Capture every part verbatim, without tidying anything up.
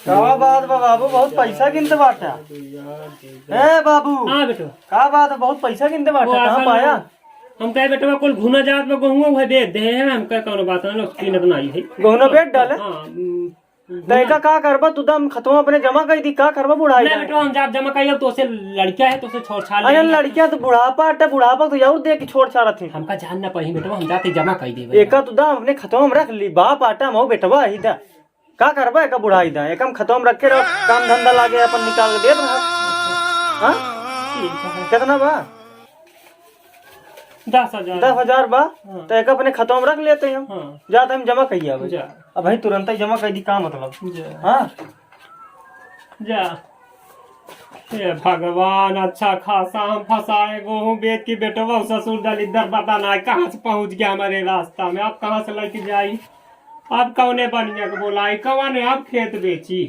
का बात बा बाबू, बहुत पैसा गिनते बाटा। ए बाबू, हाँ बेटवा। का बात है, बहुत पैसा गिनते बाटा, वो कहाँ असल पाया? में हम कहे बेटवा, कुल घुना जात में गेहूं है, बेच दे है, हम कहे कौनो बात ना, लोग कीनत ना आई है। गेहूं बेच डाले? हाँ, हम्म, तो एका का करबा, तू दम खतवा अपने जमा कर दी, का करबा बुढ़ाई नहीं जाए? बेटवा, हम जाब जमा करिए, तो से लड़किया है, तो से छोड़ छाड़ अरे लेंगे। लड़किया तो बुढ़ापा अटे, बुढ़ापा तो और दे के छोड़ छाड़त है। हमका जान ना पड़ी बेटवा, हम जाते जमा कर देबे। एका तू दम अपने खतवा में रख ली, बाप आटा मऊ बेटवा ही दा। का करबा एका बुढ़ाई दा, एकम खतवा में रखे रहो, काम धंधा लागे अपन निकाल के देत रहो। हाँ? ठीक है। कितना बा? दस हजार। दस हजार बा? हाँ। तो एका अपने खतवा में रख लेते हैं। हाँ। जा तो हम जमा कहिए अब। जा। अब भाई तुरंत ही जमा कर दी, का मतलब? जा। हाँ? जा। हे भगवान, अच्छा खासा हम फंसाए गेहूं बेच के बेटवा ससुर दलिद्दर पता ना कहाँ से पहुंच गया हमारे रास्ता में। अब कहाँ से लेके जाई? अब कौने बनिया के बोलाई? कौने अब खेत बेची?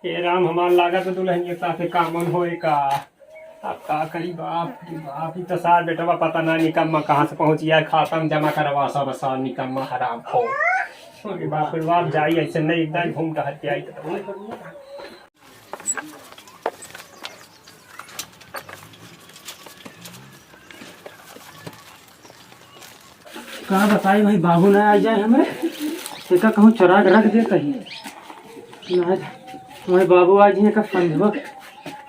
हे राम, हमार लागत दुल्हनिया के साथे कामन होए का? अब का करी बाप रे बाप, ई तो सार बेटवा पता ना निकम्मा कहाँ से पहुंच गया, खाता में जमा करवा सब सार निकम्मा हराम खो। अरे बाप रे बाप, जाई ऐसे नहीं, एकदम घूम टहल के आई तो। का बताई भाई, बाबू ना आ जाए हमें, एका कहूँ चरा के रख दे कहीं। ना, हमारे बाबू आज ही एका संझवक,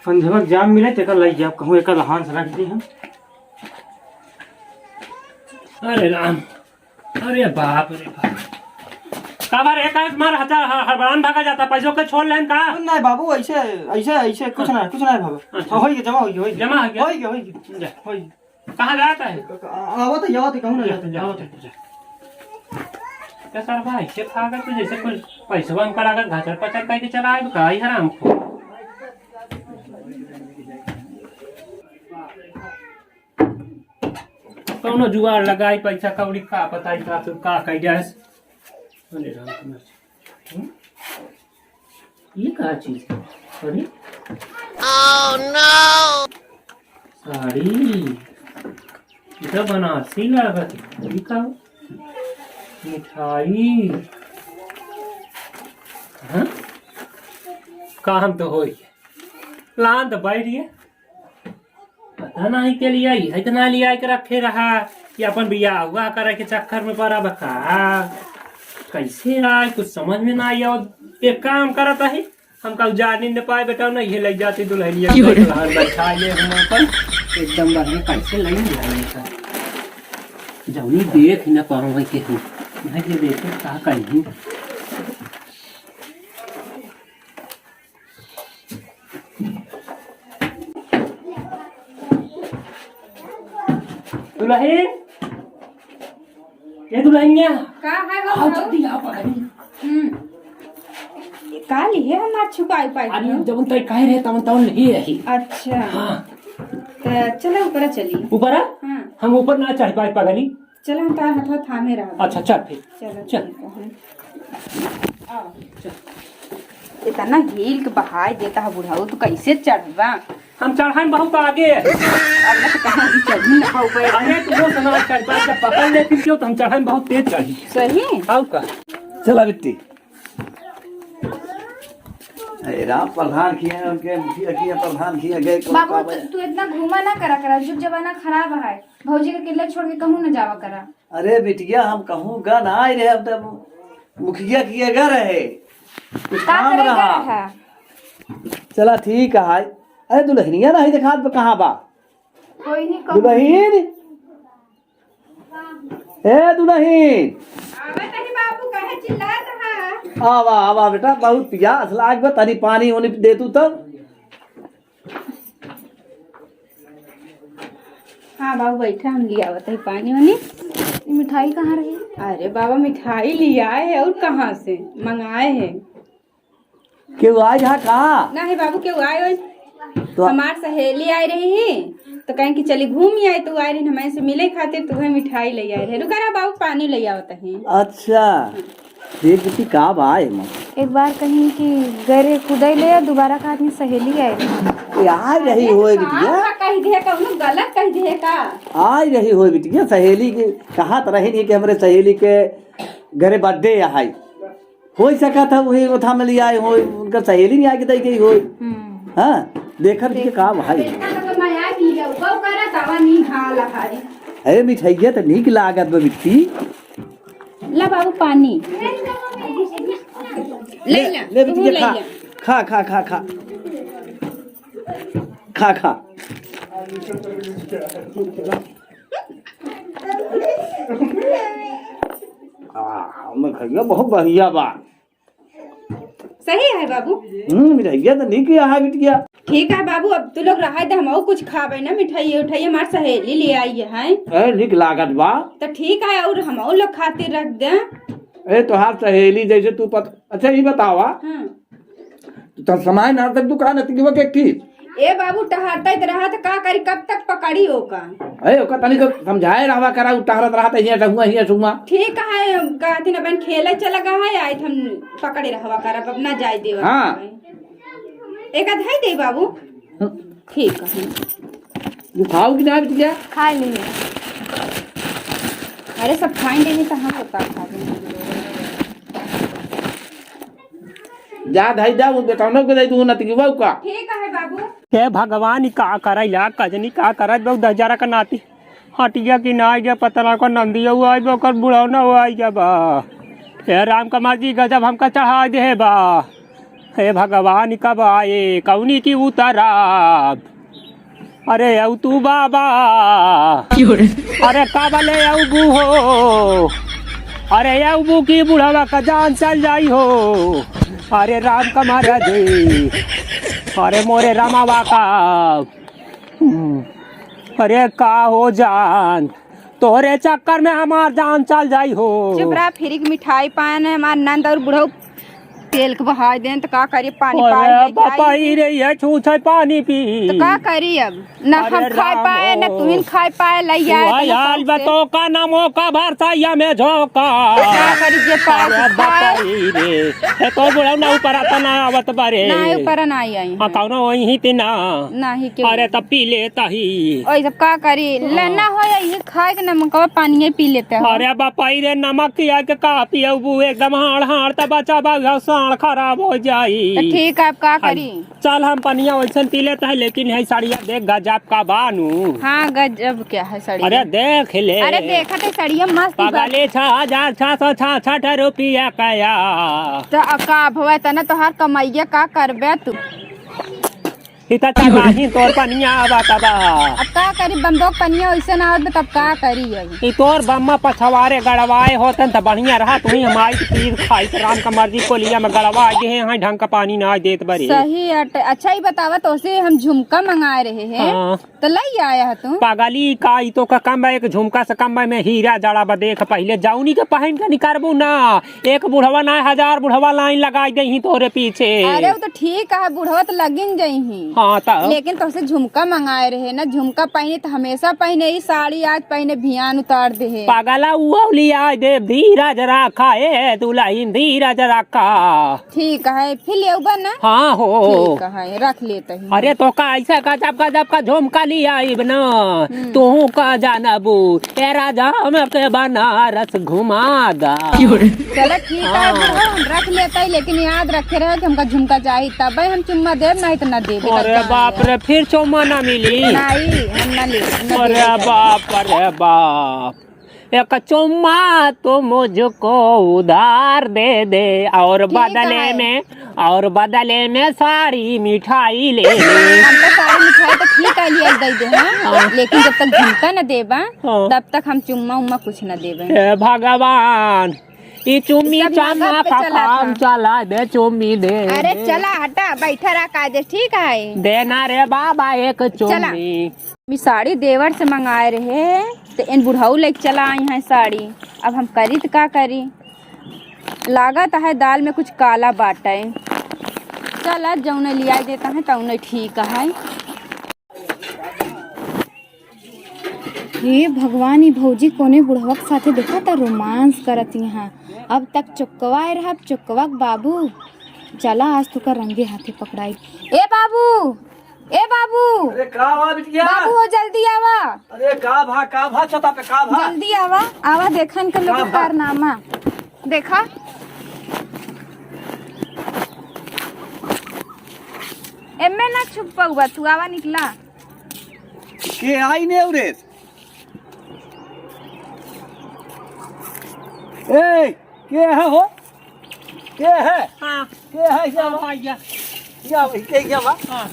संझवक जाम मिले, तेका लई जाब कहूँ, एका लहान से रख दी हम। अरे राम, अरे बाप रे बाप। का बार एक आंख मार हचा-, ह-, हड़बड़ान भागा जाता, पैसों के छोड़ लेन का? नहीं बाबू, ऐसे, ऐसे, ऐसे कुछ ना, कुछ ना बाबू। अच्छा। हाँ, होई के, जमा होई के, होई के। जमा हो गया? होई के, होई के। जा। होई के। कहाँ जाता है? क-, क-, आवत है, आवत है, कहूँ ना जा, जाता है, जा, आवत है। जा, जा। क्या सर भाई, ऐसे भागा तो जैसे कुछ पैसवा हम करा कर घाचर पचर करके चला आए, का ही हराम खो। कौनो जुगाड़ लगाई, पैसा कौड़ी का पता ही का, तू का कह जाए। अरे राम, हम्म? ये का चीज है? अरे? साड़ी। ये तो बनारसी लागत है। ये का? मिठाई। हाँ? काम तो होई। लान तो बैठ गया। पता नहीं के लिए आई है, इतना लिया के रखे रहा कि अपन बियाह हुआ करे के चक्कर में पड़ा बा का। कैसे आए, कुछ समझ में ना आई। और एक काम करत है, हम कल जाने न पाए बेटा, नहीं है, ले जाती दुल्हनिया की हो रे? दुल्हन बैठा ले हम अपन एकदम बढ़िया, कैसे लई दुल्हनिया का जौनी देख ही ना पाऊँ है के हम। नहीं ये देखे का कहीं। दुलहिन, ए दुलहिनिया, का है हो आओ भाऊ? जल्दी आओ पकड़ी। हम्म। का लिहे हमार छुपाई पाई अरे हो? जवन तय कहे रहे तवन तवन नहीं रही। अच्छा। हाँ। त चलो ऊपर चली। ऊपर? हाँ। हम ऊपर ना चढ़ पाए पगली। चलो, हम तोहार हथवा थामे रहब। अच्छा, चल फिर। चलो, चल। ठीक है। आओ। चल। इतना हील के बहाय देता है बुढ़ऊ, तू कैसे चढ़बा? हम चढ़न बहुत आगे है। अब मैं तो कहाँ भी चढ़ी ना पाऊँ। अरे, तू वो समय चढ़ पा, जब पकड़ लेती क्यों, तो हम चढ़न बहुत तेज चढ़ी। सही? आओ का? चला बिट्टी। अरे राम, प्रधान किए हैं उनके, मुखिया किए हैं, प्रधान किए गए, कौन बाबू, का तू, तू इतना घूमा ना करा करा, जुग जमाना खराब है। भौजी के अकेले छोड़ के कहूँ न जावा करा। अरे बिटिया, हम कहूँ गा ना आए रहे, अब तब मुखिया किए गा रहे, कुछ का काम करे गा रहा। रहा? चला ठीक है। अरे दुलहिनिया नहीं देखात बा, कहाँ बा? कोई नहीं, कहूँ दुलहिन? ए दुलहिन। आवा तनी बाबू, काहे चिल्लात हा? आवा, आवा बेटा, बहुत पियास लाग बा, तनी पानी ओनी दे तू तब। हाँ बाबू, बैठा, हम लियावत है पानी वानी। मिठाई कहाँ रही? अरे बाबा, मिठाई लियाए है और कहाँ से मंगाए है? केहू आए हा का? नहीं बाबू, केहू आए होई। तो हमार सहेली आए रही ही, तो कहें कि चली घूम आए, तो आए रही हमारे से मिले खातिर, तो वह मिठाई ले आए रहे। रुका रहा बाबू, पानी ले आवत है। अच्छा, देख बेटी, का बा एमा? एक बार कहीं कि गरे कुदाई ले, दोबारा का आदमी सहेली आए रही। ये आ रही होए बिटिया। का कह दिए, कौनो गलत कह दिए का? आ रही होए बिटिया, सहेली के कहा तो रही नहीं कि हमरे सहेली के घरे birthday है। होइ सकत है, वही ओथा में लियाए होइ, उनकर सहेली में आके दइ गई होइ। हम्म। हाँ, देखत के का भाई। देखा तो मैं आई पी जाऊ, कब करा तवा नहीं हाल है। अरे, मिठाइया तो नीक लागत बा, बिट्टी। ला बाबू, पानी। ले ले, ला, ले, तू बिटिया, ले खा, ले। खा, खा, खा, खा। खा, खा। आ, मिठाइया बहुत बढ़िया बा। सही है बाबू। हम्म, मिठाइया तो नीक है बिटिया। ठीक है बाबू, अब तू लोग रहा दे, हम और कुछ खाबे ना, मिठाई उठाई हमार सहेली ले आई है। ए, नीक लागत बा। तो ठीक है, और हम और लोग खातिर रख दे। ए, तोहार सहेली जैसे तू पत-, अच्छा, ये बतावा। हाँ। तो समय ना तक दुकान अतिकवा के की? ए बाबू, टहरता ही तो रहा तो का करी, कब तक पकड़ी ओका? ए, ओका तनी को समझाए रहवा करा, उ टहरत रहा तो हियाँ टहुआ, हियाँ टहुआ। ठीक है, कहती ना बहन खेले चला गया है, आई हम पकड़े रहवा करब, अब ना जाए देवा। हाँ। एक आध है दे बाबू। हम्म। ठीक है। तू खाओ कि ना बिटिया? खा ली। अरे सब खाएंगे नहीं तो हम लोग का खाएंगे? जा धाई जा, वो बेटौनो के दे दू, नतगीवा का। ठीक है बाबू। हे भगवान, ई का करैला, कजनी का करत बा, दस हजार का नाती। हटिया कि ना आइगा, पता ना को नंदिया हुआ आइगा, ओकर बुढ़ौना हुआ आइगा बा। हे राम कमार जी, गजब हमका चढ़ा दे बा। हे भगवान, कब आए, कौनी की उतराब। अरे औ तू बाबा। क्यों रे? अरे का बले औबू हो? अरे औबू की बुढ़वा का जान चल जाई हो। अरे राम कमार जी। अरे मोरे रामावा का। हम्म। अरे का हो जान, तोहरे चक्कर में हमार जान चल जाई हो। चुप रहा, फ्री की मिठाई पाए न, हमार नंद और बुढ़ऊ तेल के बहाई देन, तो का करी, पानी पाए अरे ले जाई। बापा, ई रे, ये छूछे पानी पी। तो का करी अब, ना अरे हम खाए राम पाए, ना हो। तुहिन खाए पाए, लई आए, वही तो ना हाल कौन से? बतो का नामो का भरसैया में झोंका। तो का करी, जे पाए अरे से खाए। बापा, ई रे, हे तो बुढ़ऊ ना ऊपर आता ना आवत बारे। ना ऊपर ना आई, आई हाँ, हैं। कौनो वही थी ना। नाही क्यों? अरे तब पी लेता ही। ओए, तब का करी? हाँ। लेना हो या ये खाए के नमकवा पानिये पी लेते हो। अरे बापाई रे, नमक किया के का पियबू? एकदम हाड़ हाड़ तब बचा बा, साड़ खराब हो जाई। तो ठीक है, अब का करी? चल हम पनिया वैसन पी लेता है, लेकिन है साड़िया देख गजब का बानू। हाँ, गजब क्या है साड़िया? अरे देख ले। अरे देखत है साड़िया मस्त बा। पगले छह हजार छह सौ छाछठ रुपया कया। तो अब का भवा तना तोहार कमाइया का करबे तू? ई त चलाही तोर पनिया आवत बा। अब का करी, बंदोक पनिया वैसे ना आवत बा, तब का करी अब? ई तोर बम्मा पछवारे गड़वाए होतन त बढ़िया रहा, तू ही हमारी पीर खाई त राम का मर्जी कोलिया में गड़वा गए हैं, ढंग का पानी ना देत बरे। सही अट-, अच्छा ही बतावा, तोसे हम झुमका मंगाए रहे हैं, हाँ। तो लई आया है तू? पागली का, ई तो का कम बा, एक झुमका से कम बा, में हीरा जड़ा बा, देख पहले जौनी के पहन के निकारबू ना, एक बुढ़वा ना, हजार बुढ़वा लाइन लगाई देही तोरे पीछे। अरे, वो तो ठीक है, बुढ़वा तो लगिन जइही। हाँ, त? लेकिन तोसे झुमका मंगाए रहे ना, झुमका पहने तो हमेशा पहने, ई साड़ी आज पहने, भियान उतार दे है। पागला, वो लिया दे, धीरज रखा, ए दुल्हन, धीरज रखा। ठीक है, फिर लेउबा ना? हाँ हो। ठीक है, रख लेते हैं। अरे, तो का ऐसा गजब गजब का झुमका लियाइब ना, हम्म। तू का जानबू, ए राजा, हमके बनारस घुमा दा। चलो ठीक है, हाँ। बुढ़ऊ, हम रख लेते हैं, लेकिन याद रखे रहे कि हमका झुमका चाहिए, तबे हम चुम्मा देब, नहीं तो ना देब। अरे बाप रे, फिर चुम्मा ना मिली? नहीं, हम ना लेब, ना अरे देब। बाप रे बाप, एक चुम्मा तो मुझको उधार दे दे, और ठीक बदले है। में, और बदले में साड़ी मिठाई ले ले। हम तो साड़ी मिठाई तो ठीक है, लिया दे दे, हाँ? हाँ। लेकिन जब तक झुमका न देबा, हाँ। तब तक हम चुम्मा उम्मा कुछ न देबे। हे भगवान, ई चुम्मी सब चम्मा मगध पे का चला काम था। चला दे, चुम्मी दे अरे दे। चला हटा, बैठा रहा काजे, ठीक है? देना रे बाबा एक चला। चुम्मी। मी साड़ी देवर से मंगाए रहे, तो इन बुढ़ऊ लेके चला आई हैं साड़ी। अब हम करी तो का करी, लागत है दाल में कुछ काला बाटे। चल, आज जौने लिया देता है तौने ठीक है। हे भगवान, ई भौजी कोने बुढ़वा के साथे देखा त रोमांस करत यहाँ। अब तक चुकवा रहा, अब चुकवा के बाबू, चला आज तो का रंगे हाथे पकड़ाई। ए बाबू, ए बाबू। अरे का बा बिटिया? बाबू हो, जल्दी आवा। अरे का भा, का भा छता पे का भा? जल्दी आवा, आवा, देखा इनके लोग का भा? कारनामा। देखा। एमे ना छुप पउबा, तू आवा निकला। के आई ने उरेस? ए, के है हो? के है? हाँ। के है? क्या हाँ, बा? भैया। क्या बा? के क्या बा? हाँ।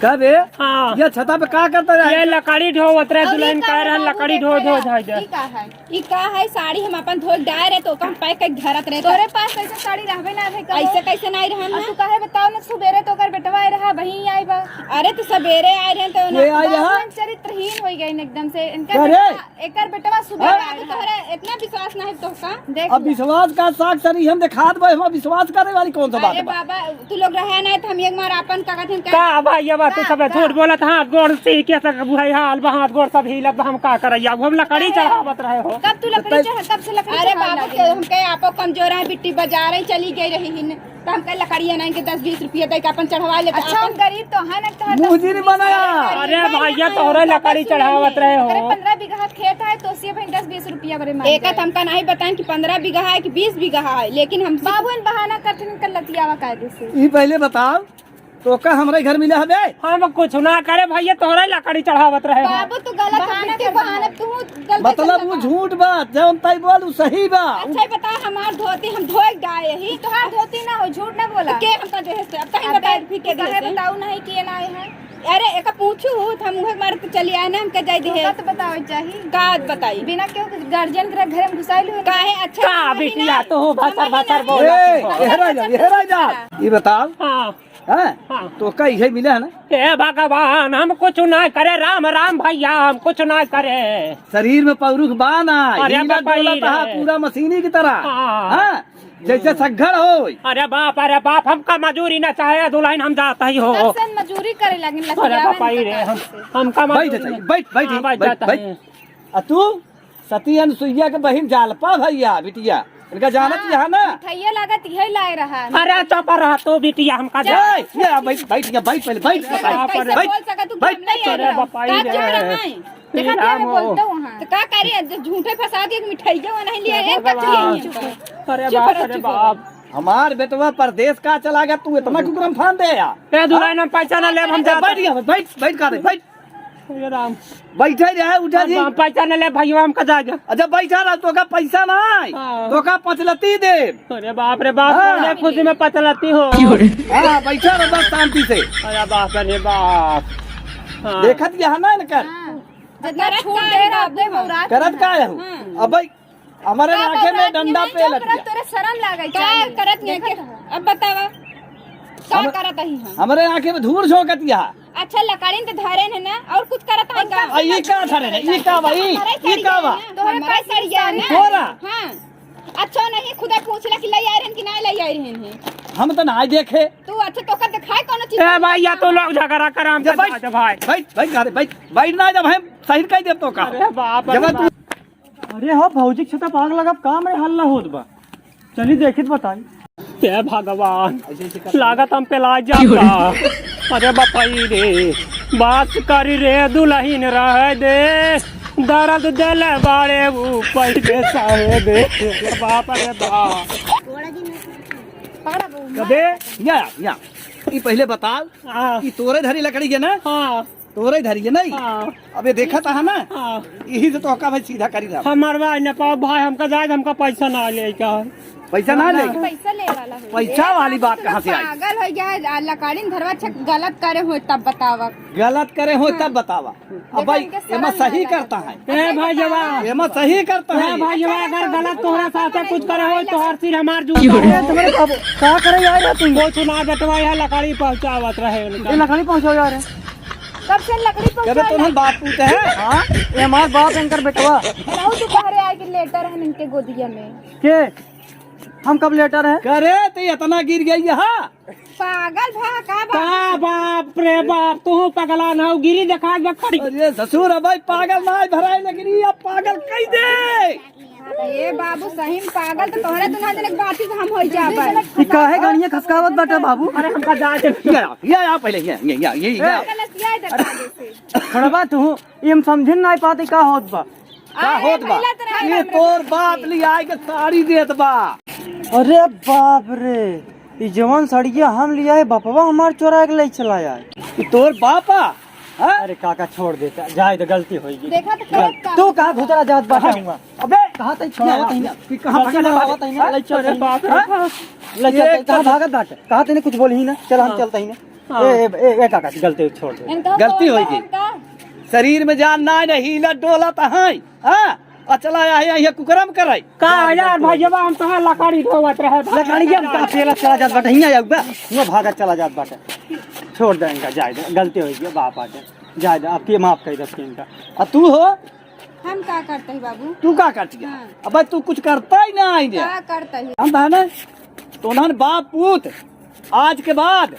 का बे? हाँ। ये छता पे का करता रहा? ये लकड़ी ढोवत रहे, और ये दुल्हन का कह है रहा बाबू, लकड़ी देखो ढो, ढो, ना, ढाई दे। ये का है? ई का है? साड़ी हम अपन धोए के डाल रहे तो ओका हम पैक करके घरत रहे तो। तोरे पास ऐसे साड़ी रहबे ना रहे कहो। ऐसे कैसे नहीं रहन ना? तू काहे बताओ ना, सुबेरे तो ओकर बेटवा आए रहा, वहीं आई बा। अरे तो सबेरे आए रहे तो ना। ये आए रहा? भगवान चरित्रहीन हो गए एकदम से। इनका क्या रे? बेटवा, एकर बेटवा सुबेरे हाँ? आए रहा। तोहरा इतना विश्वास नहीं तो का? देख अब ले। विश्वास का साग सरी हम दिखात बा, हम विश्वास करे वाली कौन सा बात अरे बा? बाबा, तू लोग रहे ना तो हम एक बार अपन का कहते हैं का भाई, ये बात तो का? सब का? झूठ बोलत, हाथ गोड़ सी के सब बुढ़ाई हाल बा, हाथ गोड़ सब हिलत बा, हम का करैया, अब हम लकड़ी काहे? चढ़ावत रहे हो। कब तू लकड़ी तो चढ़ा, कब से लकड़ी अरे चढ़ावे बाबू, लागे? के हम कहे आपो कमजोर है, बिट्टी बाजार ही चली गई रही हिन, तो हम कहे लकड़िया नहीं के दस बीस रुपया दे के अपन चढ़वा लेते अच्छा, अपन। हम गरीब तो है ना, तोहर मुँह दस जी नहीं बीस बनाया। अरे अरे भाई, ये तोहरे लकड़ी चढ़ावत रहे हो। अरे पन्द्रह बीघा खेत है, तो उसी भाई दस बीस रुपया बरे मांग एक रहे। हमका नहीं बताएं कि पन्द्रह बीघा है कि बीस बीघा है, लेकिन हम बाबू इन बहाना करथिन, इनकर लतियावा कायदे से। ई पहले बताओ, तो का हमरे घर मिला हवे? हम कुछ ना करे भैया, तोहरे लकड़ी चढ़ावत रहे हो। बाबू, तू गलत बाबू, बहाना के कर बहाना, रहा है। तू गलत मतलब, चलत वो बा। झूठ बा, जौन ताई बोल, उ सही बा। अच्छा, ही बता, हमार धोती हम धोए के डाए ही। तोहार धोती ना हो, झूठ ना बोला। तो के हमका देहे से? अब कहीं अबे, बताए, फिर के तू काहे देहे से? बताऊ नहीं कि ये ना आए हैं? अरे, एका पूछू, तो हम उहे मारे तो चली आए ना, हमके जाए देहे। तो का तो बतावे चाही? का बताई? बिना केहू के गार्जियन के घरे में घुसाइल हो। काहे? अच्छा, का वही बिटिया, ना। तू भसर हम भसर नहीं बोला ए, तू। ये रह जा, ये रह जा। ये बताओ। हाँ। हैं? हाँ। तो का इहे मिला है ना? हे भगवान, हम कुछ ना करे, राम राम भैया, हम कुछ ना करे। शरीर में पौरुख बा ना, अरे हीरा बाप रे। डोलत हा पूरा मशीनी की तरह। हाँ। हाँ? जैसे सग्घड़ होय। अरे बाप, अरे बाप, हमका मजूरी ना चाहे, दुल्हन हम जात ही हो। कब से मजूरी करे लगिन, अरे लसियावन बाप रे, के हम, काम से। हमका बैठ मजूरी जाइए, ना। बैठ, बैठ, हाँ, बैठ, बैठ, जाता बैठ। है। आ तू? सती अनुसुईया के बहिन जालपा भैया, बिटिया। इनका जानत हाँ, यहाँ ना? मिठाइया लागत इहे लाए रहा। अरे चुप रह तू बिटिया, हमका जा। ए, ये आ, बैठ, बैठ, ये बैठ, पहले बैठ, कैसे, बैठ, कैसे बैठ, बोल सकत तू कि बैठ। हम नहीं आए अरे रहा? बाप रे। का चल रहा है? देखा हे क्या है राम हो। बोलता वहाँ? तो का करी, जो झूठे फंसा दिए, मिठाइया वहाँ नहीं लिए, अरे एक बाप। कच्ची है। अरे चुप बाप, रहो, अरे चुप रहो। बाप। हमार बेटवा परदेस का चला गया, तू इतना कुकरम फान दे यार। ए दुल्हन, हम पैसा ना लेब, हम ए, जात बैठ गया, बैठ, बैठ का रे, बैठ। हे राम। बैठे रहे, उठा अब जी। हम पैसा न ले भैया, हमका जाए दे। अच्छा, बैठा रहा, तोका पैसा ना आए, हाँ। तोका पचलती दे। अरे बाप रे बाप, हाँ। कौने खुशी में पचलती हो? हाँ, बैठा रहा बस शांति से। अरे बाप रे बाप। हाँ। देखत यहाँ ना इनकर। हाँ। जितना करत छूट का दे है रहा, बाबू, दे हम। बौरात करत है। का है? हाँ। अब भाई, हमरे का आँखे में बौरात डंडा नहीं, पे चुप लग रह, गया। तोरे शरम लागे का चाहिए। करत नहीं देखत के? है। अब बतावा, का हम-, करत ही हम? हमरे आँखे में धूर झोंकत या। अच्छा, लकड़िन त धरे है ना, और कुछ करत है का? आ, ई का धरे है? ई का बा? ई, ई का बा? तोहरे हमारे सड़िया है ना। तोरा। हाँ। अच्छा, नहीं, खुदे पूछ ले कि ले आए रहन कि नहीं ले आए रहन है। हम तो ना देखे। तू अच्छा, तोका दिखाए कौनो चीज ए नहीं भाई, या देखा। तो लोग झगड़ा कराम ये से बैठ, जा भाई। बैठ, बैठ, बैठ, बैठ ना, जब हम सही कह देब तोका। अरे बाप रे जब तू बाप। अरे हो भौजी के छता पाग लगा, काम रे हल्ला होत बा। चली देखित बताई। हे भगवान, लागत हम पेला जाता। अरे बापाई रे, बात करी रे दुल्हन रह दे, दर्द देले बाड़े ऊ पहिले सहे दे। बाप रे बाप। अबे, या, या, ई पहिले बताओ, हाँ। ई तोरे धरी लकड़ी है ना? हाँ। तोरे धरी है नहीं? हाँ। अबे देखत हा ना? हाँ। यही से तो का भाई सीधा करी रहा। हमार भाई न पाओ भाई, हमका जाए, हमका पैसा ना ले का। पैसा ना ले? पैसा ले वाला हो। पैसा वाली बात कहाँ से आई? पागल हो गया है, आ, लकड़िन धरवा छक गलत करे हो तब बतावा। गलत करे हो हाँ। तब बतावा। अब देखा भाई, इनके एमा शर्म सही ना करता है। ए भाई जवा। एमा सही करता ए है। भाई जवा, अगर गलत तोहरा साथे कुछ करे हो तो हर सिर हमार जूता हो। ए, तुम्हारे बाबू, का करे यार तू? कुछ ना बेटवा, यहाँ लकड़ी पहुँचावत रहे उनका। ये लकड़ी पहुँचाओ यार। कब से लकड़ी पहुँचाए जब तो हम बात पूछते हैं। हाँ, ये हमार बाप इनकर बेटवा। रहू तू बाहरे आए के लेटर है इनके गोदिया में। के? हम कब लेटर है? करे तो इतना गिर गई यहाँ। पागल भा का बा? का बाप रे बाप, तू पगला ना हो, गिरी देखा एक बार खड़ी। अरे ससुर, अब भाई पागल ना है, धराए लेकिन ये अब पागल कह दे। ए बाबू, सही में पागल तो तोहरे दुल्हा जने के बाटी से हम होई जाबे। ई काहे गानिया खसकावत बाटे बाबू? अरे हमका जाए दे। ये आ, ये आ पहले, ये, ये, ये, ये, ये आ। पागल है, सियाई दे पागल से। खड़बा तू, ई हम समझे ना पाते का होत बा। का अरे होत बा? पहले तो रहे ये हमरा तोर बाप ले आए के साड़ी देत बा। अरे बाप रे, ई जवन सड़िया हम लिया है, बपवा हमार चोरा के ले चला आए। ई तोर बापा? हाँ? अरे काका, छोड़ देता, जाए तो गलती होई गई। देखा तो गल-, का तू कहाँ भुतरा जात बाटे हुआ? अबे कहाँ तई छोड़ा नहीं, होता ही ना? कि कहाँ गलती भागा ना जाता होता ही ना? हाँ? ले चल अरे रही। बाप रे हाँ? बाप। ले चल ये रही। कहाँ चल भागत बाटे? कहाँ तने कुछ बोली ही ना? चल हम हाँ। चलता ही ना। हाँ। ए, ए, ए, ए काका, गलती छोड़ दे। इनका गलती होई गई। शरीर में जान ना है, हिलत डोलत है। हाँ? आ चला आया है, यहाँ कुकरम करे। का यार भाई, जब हम तोहार लकड़ी ढोवत रहे भाई। लकड़िया हम का पेला चला जात बाटे, हियाँ आउबे, हुआँ भागत चला जात बाटे। छोड़ दे इनका, जाए दे, गलती होई गई, बाप आके। जाए दे, आपकी माफ कर दे इनका। आ तू हो? हम का करते ही बाबू? तू का करती है? हाँ। अबे तू कुछ करता ही ना आई दे। का करते ही? हम बहन, तो उन्हन बाप पूत आज के बाद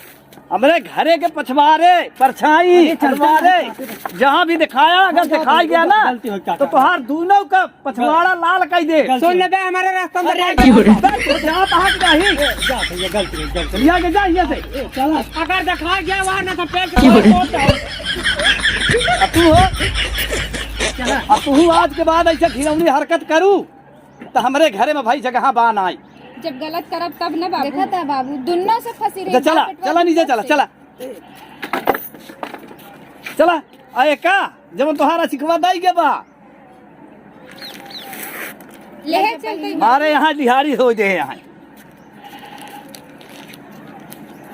हमरे घरे के पछवारे, परछाई, अरे चलते अलवारे, हैं, चलते हैं। जहाँ भी दिखाया, अगर गलती हो गया, दिखाई गया ना, गलती हो गया, तो तुहार दोनों का पछवाड़ा लाल कर दे। गलती हो गया। सुन ले बे, हमारे रास्ता में अरे, रह गया। बे, तो जात हाथ नहीं। ए, जा भैया, गलती हो गई, गलती हो गई। यहाँ के जा, यहाँ से। ए, चला। अगर दिखाई गया वहाँ ना तो पेट में तोड़ दो। अब तू हो? चला। अब तू आज के बाद ऐसे घिनौनी हरकत करू, तो हमरे घरे में भाई जगह बा नाई। जब गलत करब तब न बाबू। देखा था बाबू, दुन्नो से फंसी रही, अच्छा, चला, बाप बेटवा चला नीचे दुन्नो चला, से। चला। चला, आए का, जब तोहारा सिखवा दाई के बा। ले चल गई। मारे यहाँ लिहारी हो जाए यहाँ।